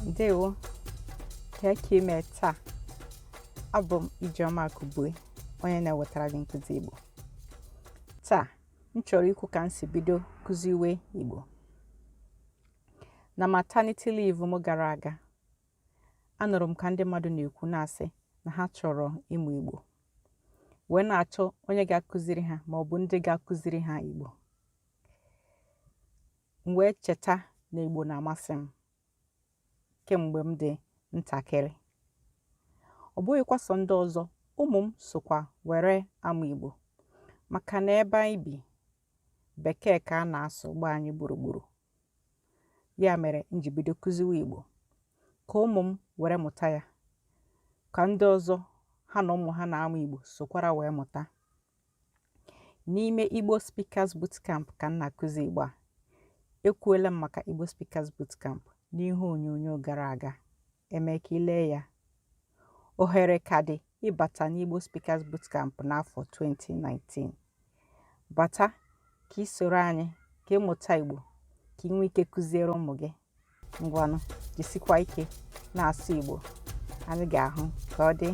Ndewo, kee ka ime taa? Abụ m Ijeọma Akụbue, onye na-ewetara gị nkụzi Igbo. Taa, m chọrọ ikwu ka m si bido kụziwe Igbo. Na maternity leave m gara aga, anụrụ m ka ndị mmadụ na-ekwu na-asị na ha chọrọ ịmụ Igbo, wee na-achọ onye ga-akụziri ha ma ọ bụ ndị ga-akụziri ha Igbo. M wee cheta na Igbo na-amasị m kemgbe m dị ntakịrị. Ọ bụghịkwa sọ ndị ọzọ, ụmụ m sokwa were amụ Igbo maka na ebe anyị bi, Bekee ka a na-asụ gba anyị gburugburu. Ya mere m ji bido kụziwe Igbo ka ụmụ m were mụta ya, ka ndị ọzọ ha na ụmụ ha na-amụ Igbo sokwara wee mụta. N'ime Igbo Speakers Bootcamp ka m na-akụzi Igbo a. Ekwuola m maka Igbo Speakers Bootcamp n'ihe onyonyo gara aga. Eme ka i lee ya. Ohere ka dị ịbata n'Igbo Speakers Bootcamp n'afọ 2019. Bata ka ị soro anyị ka ị mụta Igbo, ka ị nwee ike kụziere ụmụ gị. Ngwanụ, jisikwa ike na-asụ Igbo. Anyị ga-ahụ ka ọ dị.